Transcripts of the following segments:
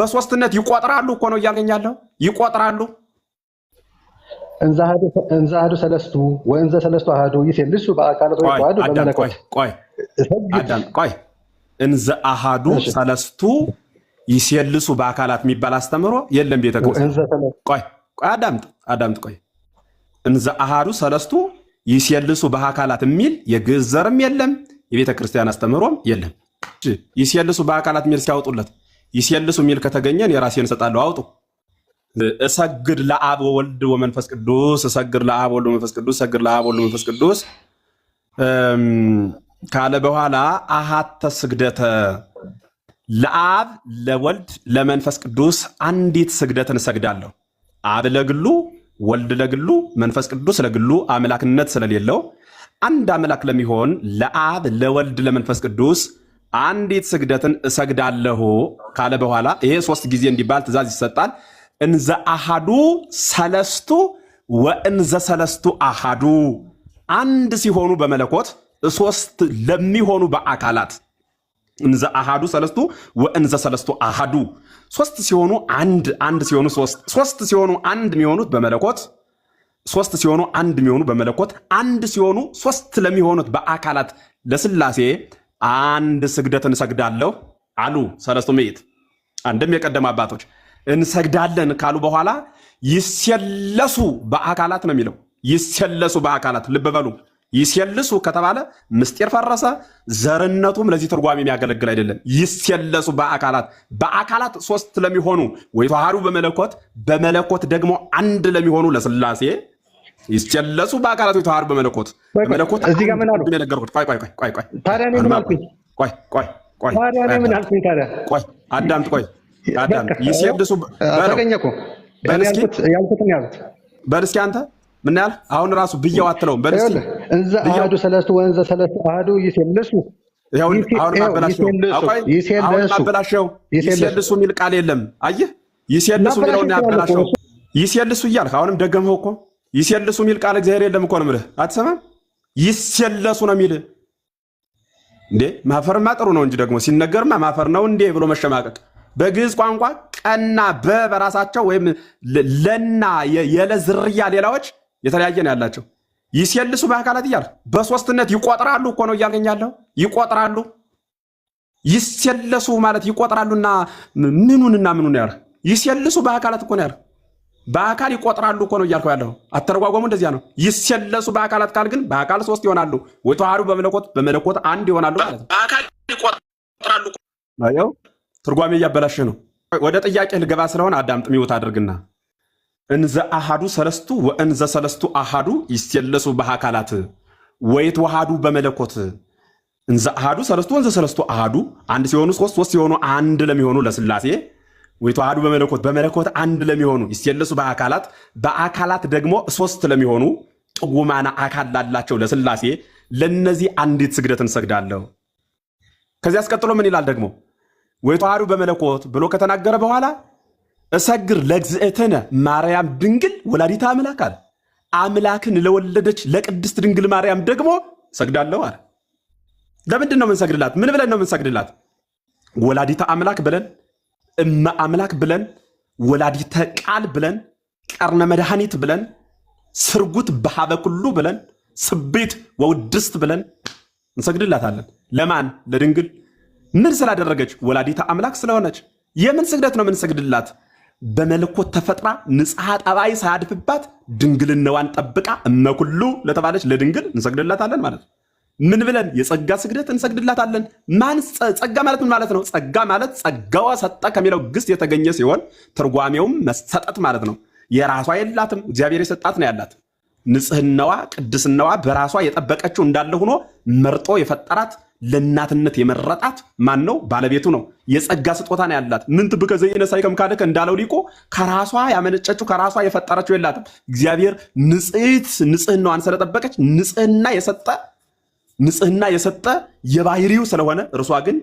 በሶስትነት ይቆጥራሉ እኮ ነው እያልከኝ ያለው፣ ይቆጥራሉ። እንዘ አሐዱ ሰለስቱ ወእንዘ ሰለስቱ አሐዱ ይሴልሱ በአካላት ቆይ ወይተዋሐዱ አዳም፣ ቆይ በመለኮት። ቆይ እሰግድ አዳም ቆይ። እንዘ አሃዱ ሰለስቱ ይሴልሱ በአካላት የሚባል አስተምህሮ የለም ቤተክርስቲያን። ወእንዘ ሰለስቱ ቆይ ቆይ፣ አዳምጥ አዳምጥ፣ ቆይ። እንዘ አሃዱ ሰለስቱ ይሴልሱ በአካላት የሚል የግዕዝ ዘርም የለም፣ የቤተ ክርስቲያን አስተምህሮም የለም። እሺ፣ ይሴልሱ በአካላት የሚል ሲያወጡለት፣ ይሴልሱ የሚል ከተገኘን የራሴን እሰጣለሁ። አውጡ። እሰግድ ለአብ ወወልድ ወመንፈስ ቅዱስ፣ እሰግድ ለአብ ወወልድ ወመንፈስ ቅዱስ፣ እሰግድ ለአብ ወወልድ ወመንፈስ ቅዱስ ካለ በኋላ አሃተ ስግደተ፣ ለአብ ለወልድ ለመንፈስ ቅዱስ አንዲት ስግደትን እሰግዳለሁ። አብ ለግሉ፣ ወልድ ለግሉ፣ መንፈስ ቅዱስ ለግሉ አምላክነት ስለሌለው አንድ አምላክ ለሚሆን ለአብ ለወልድ ለመንፈስ ቅዱስ አንዲት ስግደትን እሰግዳለሁ ካለ በኋላ ይሄ ሶስት ጊዜ እንዲባል ትእዛዝ ይሰጣል። እንዘ አሃዱ ሰለስቱ ወእንዘ ሰለስቱ አሃዱ፣ አንድ ሲሆኑ በመለኮት ሶስት ለሚሆኑ በአካላት፣ እንዘ አሃዱ ሰለስቱ ወእንዘ ሰለስቱ አሃዱ፣ ሶስት ሲሆኑ አንድ፣ አንድ ሲሆኑ ሶስት፣ ሶስት ሲሆኑ አንድ የሚሆኑት በመለኮት፣ ሶስት ሲሆኑ አንድ የሚሆኑ በመለኮት፣ አንድ ሲሆኑ ሶስት ለሚሆኑት በአካላት ለስላሴ አንድ ስግደት እንሰግዳለሁ አሉ ሰለስቱ ምዕት። አንድም የቀደሙ አባቶች እንሰግዳለን ካሉ በኋላ ይሴለሱ በአካላት ነው የሚለው። ይሴለሱ በአካላት፣ ልብ በሉ። ይሴልሱ ከተባለ ምስጢር ፈረሰ፣ ዘርነቱም ለዚህ ትርጓሜ የሚያገለግል አይደለም። ይሴለሱ በአካላት፣ በአካላት ሶስት ለሚሆኑ፣ ወይተዋሐዱ በመለኮት፣ በመለኮት ደግሞ አንድ ለሚሆኑ ለስላሴ፣ ይሴለሱ በአካላት ወይተዋሐዱ በመለኮት። ቆይ ቆይ፣ በመለኮት እዚህ ጋር አንድ ምን አሉ? ቅድም የነገርኩት። ቆይ ቆይ ቆይ ቆይ ቆይ። ታዲያ እኔ ምን አሁንማ አልኩኝ? ቆይ ቆይ ቆይ። ታዲያ ቆይ እኔ ምን አዳምጥ። አልኩኝ? ታዲያ ቆይ አዳምጥ፣ ቆይ አዳምጥ። በቃ ይሴልሱ በለው። ተገኘ እኮ በል እኔ እስኪ። ያልኩትን ያሉት። በል እስኪ፣ አንተ ምን ያህል አሁን ራሱ ብየው አትለውም። በል እስኪ። ይኸውልህ እንዘ ብየው። አሐዱ ሰለስቱ ወእንዘ ሰለስቱ አሐዱ ይሴልሱ ይኸውልህ አሁንም ይኸው አበላሸው። ይሴልሱ አቆይ አሁንም ይሴልሱ አበላሸው። ይሴልሱ። ይሴልሱ የሚል ቃል የለም። አየህ፣ ይሴልሱ የሚለውን ማበላሸት ይችላል እኮ ያበላሸው። እሱ። ይሴልሱ እያልክ አሁንም ደገምኸው እኮ። ይሴልሱ የሚል ቃል እግዚአብሔር የለም እኮ ነው የምልህ። አትሰማም? ይሴለሱ ነው የሚል እንዴ። ማፈርማ ጥሩ ነው እንጂ ደግሞ ሲነገርማ ማፈር ነው እንዴ ብሎ መሸማቀቅ። በግዕዝ ቋንቋ ቀና በራሳቸው ወይም ለና የለ ዝርያ ሌላዎች የተለያየ ነው ያላቸው። ይሴልሱ በአካላት እያልክ በሶስትነት ይቆጥራሉ እኮ ነው እያልከኝ ያለው፣ ይቆጥራሉ። ይሴለሱ ማለት ይቆጥራሉና ምኑንና ምኑን ያልህ? ይሴልሱ በአካላት እኮ ነው ያልህ። በአካል ይቆጥራሉ እኮ ነው እያልከው ያለው። አተረጓጓሙ እንደዚያ ነው። ይሴለሱ በአካላት ካል ግን በአካል ሶስት ይሆናሉ፣ ወይተዋሐዱ በመለኮት፣ በመለኮት አንድ ይሆናሉ ማለት ነው። በአካል ይቆጥራሉ። አየው፣ ትርጓሜ እያበላሸ ነው። ወደ ጥያቄ ልገባ ስለሆነ አዳምጥ፣ mute አድርግና። እንዘ አሃዱ ሰለስቱ ወእንዘ ሰለስቱ አሃዱ ይሴለሱ በአካላት ወይትዋሃዱ በመለኮት፣ እንዘ አሃዱ ሰለስቱ ወእንዘ ሰለስቱ አሃዱ፣ አንድ ሲሆኑ ሶስት፣ ሶስት ሲሆኑ አንድ ለሚሆኑ ለስላሴ፣ ወይተዋሃዱ በመለኮት፣ በመለኮት አንድ ለሚሆኑ፣ ይሴለሱ በአካላት፣ በአካላት ደግሞ ሶስት ለሚሆኑ ጥጉማና አካል ላላቸው ለስላሴ ለነዚህ አንዲት ስግደት እንሰግዳለሁ። ከዚህ አስቀጥሎ ምን ይላል ደግሞ? ወይተዋሃዱ በመለኮት ብሎ ከተናገረ በኋላ እሰግድ ለእግዝእትነ ማርያም ድንግል ወላዲተ አምላክ አለ። አምላክን ለወለደች ለቅድስት ድንግል ማርያም ደግሞ እሰግዳለሁ አለ። ለምንድን ነው የምንሰግድላት? ምን ብለን ነው የምንሰግድላት? ወላዲተ አምላክ ብለን፣ እመ አምላክ ብለን፣ ወላዲተ ቃል ብለን፣ ቀርነ መድኃኒት ብለን፣ ስርጉት በሀበ ኩሉ ብለን፣ ስቤት ወውድስት ብለን እንሰግድላታለን። ለማን? ለድንግል። ምን ስላደረገች? ወላዲተ አምላክ ስለሆነች። የምን ስግደት ነው የምንሰግድላት? በመለኮት ተፈጥራ ንጽሐ ጠባይ ሳያድፍባት ድንግልናዋን ጠብቃ እመኩሉ ለተባለች ለድንግል እንሰግድላታለን ማለት ነው። ምን ብለን? የጸጋ ስግደት እንሰግድላታለን። ማን ጸጋ ማለት ምን ማለት ነው? ጸጋ ማለት ጸጋዋ ሰጠ ከሚለው ግስ የተገኘ ሲሆን ትርጓሜውም መሰጠት ማለት ነው። የራሷ የላትም፣ እግዚአብሔር የሰጣት ነው ያላት። ንጽህናዋ፣ ቅድስናዋ በራሷ የጠበቀችው እንዳለ ሆኖ መርጦ የፈጠራት፣ ለእናትነት የመረጣት ማን ነው? ባለቤቱ ነው። የጸጋ ስጦታ ነው ያላት። ምንት ብከ ዘኢነሣእከ እምካልእከ እንዳለው ሊቁ ከራሷ ያመነጨችው፣ ከራሷ የፈጠረችው የላትም። እግዚአብሔር ንጽሕት ንጽህናዋን ስለጠበቀች ንጽህና የሰጠ፣ ንጽህና የሰጠ የባህሪው ስለሆነ፣ እርሷ ግን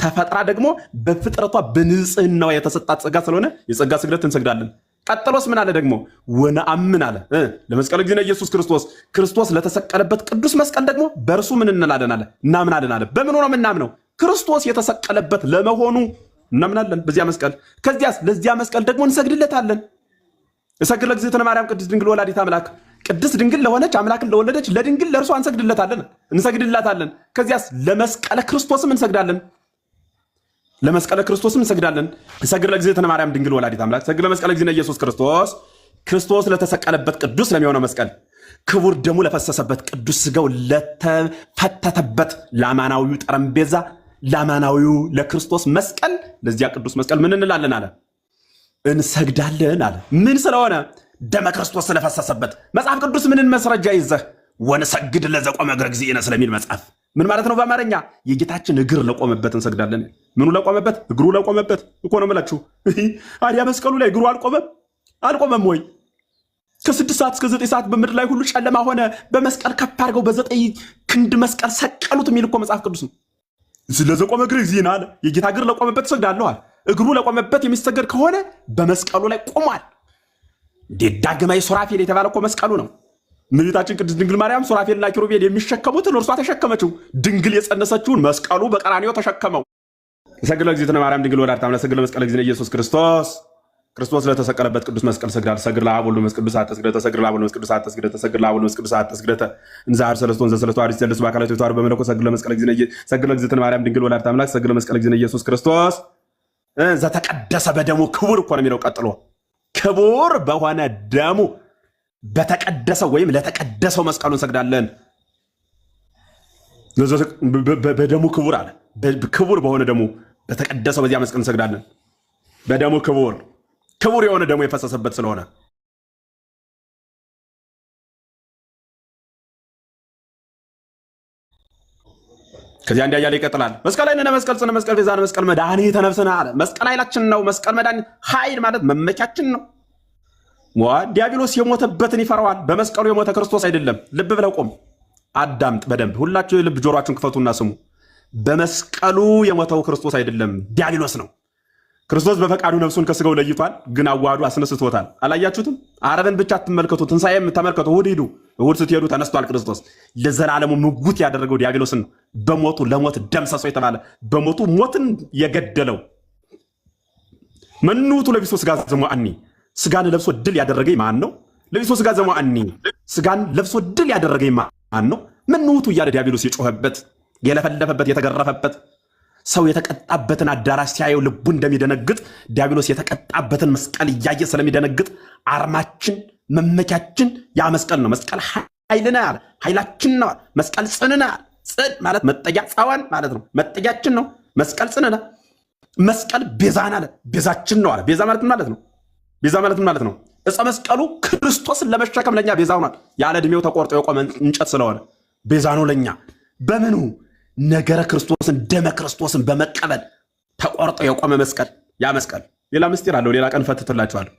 ተፈጥራ ደግሞ በፍጥረቷ በንጽህናዋ የተሰጣት ጸጋ ስለሆነ የጸጋ ስግደት እንሰግዳለን። ቀጥሎስ ምን አለ ደግሞ? ወነአምን አለ ለመስቀለ እግዚእነ ኢየሱስ ክርስቶስ፣ ክርስቶስ ለተሰቀለበት ቅዱስ መስቀል ደግሞ በእርሱ ምን እንላለን አለ? እናምናለን አለ። በምን ነው የምናምነው? ክርስቶስ የተሰቀለበት ለመሆኑ። እናምናለን በዚያ መስቀል። ከዚያስ ለዚያ መስቀል ደግሞ እንሰግድለታለን። እሰግድ ለእግዝእትነ ማርያም ቅድስት ድንግል ወላዲተ አምላክ፣ ቅድስት ድንግል ለሆነች አምላክን ለወለደች ለድንግል ለእርሷ እንሰግድለታለን እንሰግድላታለን። ከዚያስ ለመስቀለ ክርስቶስም እንሰግዳለን። ለመስቀለ ክርስቶስም እንሰግዳለን። እሰግድ ለእግዝእትነ ማርያም ድንግል ወላዲተ አምላክ፣ እሰግድ ለመስቀለ እግዚእነ ኢየሱስ ክርስቶስ፣ ክርስቶስ ለተሰቀለበት ቅዱስ ለሚሆነው መስቀል፣ ክቡር ደሙ ለፈሰሰበት፣ ቅዱስ ስጋው ለተፈተተበት ለአማናዊው ጠረጴዛ፣ ለአማናዊው ለክርስቶስ መስቀል፣ ለዚያ ቅዱስ መስቀል ምን እንላለን አለ? እንሰግዳለን አለ። ምን ስለሆነ? ደመ ክርስቶስ ስለፈሰሰበት። መጽሐፍ ቅዱስ ምንን መስረጃ ይዘህ? ወንሰግድ ለዘቆመ እግረ እግዚእነ ስለሚል መጽሐፍ። ምን ማለት ነው በአማርኛ? የጌታችን እግር ለቆመበት እንሰግዳለን። ምኑ ለቆመበት? እግሩ ለቆመበት እኮ ነው የምላችሁ። አዲያ መስቀሉ ላይ እግሩ አልቆመም? አልቆመም ወይ? ከ6 ሰዓት እስከ 9 ሰዓት በምድር ላይ ሁሉ ጨለማ ሆነ። በመስቀል ከፍ አድርገው በ9 ክንድ መስቀል ሰቀሉት የሚል እኮ መጽሐፍ ቅዱስ ነው። ለዘቆመ እግር እግዚእነ አለ። የጌታ እግር ለቆመበት እሰግዳለሁ አለ። እግሩ ለቆመበት የሚሰገድ ከሆነ በመስቀሉ ላይ ቆሟል። እንዴ ዳግማዊ ሱራፌል የተባለ እኮ መስቀሉ ነው። እመቤታችን ቅድስት ድንግል ማርያም ሱራፌልና ኪሩቤል የሚሸከሙትን እርሷ ተሸከመችው። ድንግል የጸነሰችውን መስቀሉ በቀራንዮ ተሸከመው። እሰግድ ለእግዝእትነ ማርያም ድንግል ወላዲተ አምላክ፣ እሰግድ ለመስቀለ እግዚእነ ኢየሱስ ክርስቶስ፣ ክርስቶስ ለተሰቀለበት ቅዱስ መስቀል እሰግዳለሁ። እሰግድ ለአብ ወወልድ ወመንፈስ ቅዱስ አሐዱ ስግደተ፣ እሰግድ ለአብ ወወልድ ወመንፈስ ቅዱስ አሐዱ ስግደተ፣ እሰግድ ለአብ ወወልድ ወመንፈስ ቅዱስ አሐዱ ስግደተ፣ እንዘ አሐዱ ሰለስቱ ወእንዘ ሰለስቱ አሐዱ ይሴለሱ በአካላቱ የተዋሕዶ በመለኮት፣ እሰግድ ለመስቀለ እግዚእነ፣ እሰግድ ለእግዝእትነ ማርያም ድንግል ወላዲተ አምላክ፣ እሰግድ ለመስቀለ እግዚእነ ኢየሱስ ክርስቶስ ዘተቀደሰ በደሙ ክቡር እኮ ነው የሚለው ቀጥሎ፣ ክቡር በሆነ ደሙ በተቀደሰው ወይም ለተቀደሰው መስቀሉ እንሰግዳለን። በደሙ ክቡር አለ። ክቡር በሆነ ደሙ በተቀደሰው በዚያ መስቀል እንሰግዳለን። በደሙ ክቡር፣ ክቡር የሆነ ደሙ የፈሰሰበት ስለሆነ። ከዚያ እንዲያ እያለ ይቀጥላል። መስቀል ኃይልነ፣ መስቀል ጽንዕ፣ መስቀል ቤዛነ፣ መስቀል መድኃኒተ ነፍስነ አለ። መስቀል ኃይላችን ነው። መስቀል መድኃኒት፣ ኃይል ማለት መመኪያችን ነው። ዋ ዲያብሎስ የሞተበትን ይፈራዋል። በመስቀሉ የሞተ ክርስቶስ አይደለም። ልብ ብለህ ቆም፣ አዳምጥ በደንብ። ሁላችሁ የልብ ጆሮአችሁን ክፈቱና ስሙ። በመስቀሉ የሞተው ክርስቶስ አይደለም፣ ዲያብሎስ ነው። ክርስቶስ በፈቃዱ ነፍሱን ከስጋው ለይቷል፣ ግን አዋህዶ አስነስቶታል። አላያችሁትም? ዓርብን ብቻ አትመልከቱ፣ ትንሣኤም ተመልከቱ። እሑድ ሂዱ። እሑድ ስትሄዱ ተነስቷል ክርስቶስ። ለዘላለሙ ምውት ያደረገው ዲያብሎስን ነው። በሞቱ ለሞት ደምሰሰው የተባለ በሞቱ ሞትን የገደለው። መኑ ውእቱ ለቢሶ ስጋ ዘሞአኒ፣ ስጋን ለብሶ ድል ያደረገኝ ማን ነው? ለቢሶ ስጋ ዘሞአኒ፣ ስጋን ለብሶ ድል ያደረገኝ ማን ነው? መኑ ውእቱ እያለ ዲያብሎስ የጮኸበት፣ የለፈለፈበት፣ የተገረፈበት፣ ሰው የተቀጣበትን አዳራሽ ሲያየው ልቡ እንደሚደነግጥ ዲያብሎስ የተቀጣበትን መስቀል እያየ ስለሚደነግጥ አርማችን መመኪያችን ያ መስቀል ነው። መስቀል ኃይልነ አለ፣ ኃይላችን ነው። መስቀል ጽንነ አለ። ጽን ማለት መጠጊያ ጸወን ማለት ነው። መጠጊያችን ነው። መስቀል ጽንነ። መስቀል ቤዛን አለ፣ ቤዛችን ነው አለ። ቤዛ ማለት ምን ማለት ነው? ቤዛ ማለት ምን ማለት ነው? ዕፀ መስቀሉ ክርስቶስን ለመሸከም ለኛ ቤዛ ሆኗል። ያለ ዕድሜው ተቆርጦ የቆመ እንጨት ስለሆነ ቤዛ ነው ለኛ። በምኑ? ነገረ ክርስቶስን ደመ ክርስቶስን በመቀበል ተቆርጦ የቆመ መስቀል ያ መስቀል ሌላ ምስጢር አለው። ሌላ ቀን ፈትትላችኋለሁ።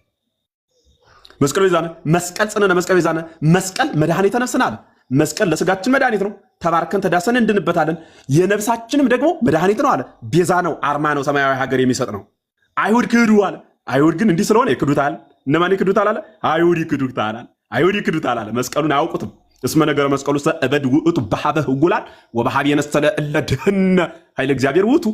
መስቀል ቤዛነ፣ መስቀል ጽንነ፣ መስቀል ቤዛነ፣ መስቀል መድኃኒተ ነፍስን አለ። መስቀል ለስጋችን መድኃኒት ነው። ተባርከን ተዳሰን እንድንበታለን። የነፍሳችንም ደግሞ መድኃኒት ነው አለ። ቤዛ ነው፣ አርማ ነው፣ ሰማያዊ ሀገር የሚሰጥ ነው። አይሁድ ክዱ አለ። አይሁድ ግን እንዲህ ስለሆነ ይክዱታል። እነማን ይክዱታል አለ? አይሁድ ይክዱታል አለ። አይሁድ ይክዱታል አለ። መስቀሉን አያውቁትም። እስመ ነገረ መስቀሉ እበድ ውእቱ በሀበ ህጉላን ወበሀብ የነሰለ እለ ድህነ ኃይለ እግዚአብሔር ውእቱ።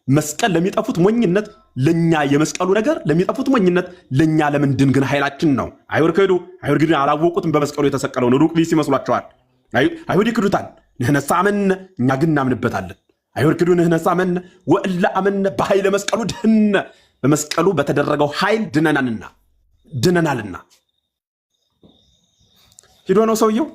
መስቀል ለሚጠፉት ሞኝነት፣ ለኛ የመስቀሉ ነገር ለሚጠፉት ሞኝነት፣ ለኛ ለምንድን ግን ኃይላችን ነው። አይሁድ ክዱ። አይሁድ ግን አላወቁትም። በመስቀሉ የተሰቀለውን ሩቅ ብእሲ ይመስሏቸዋል። አይሁድ ይክዱታል። ንሕነሰ አመነ፣ እኛ ግን እናምንበታለን። አይሁድ ክዱ፣ ንሕነሰ አመነ ወእለ አመነ በኃይለ መስቀሉ ድህነ፣ በመስቀሉ በተደረገው ኃይል ድነናልና ድነናልና። ሂዶ ነው ሰውየው።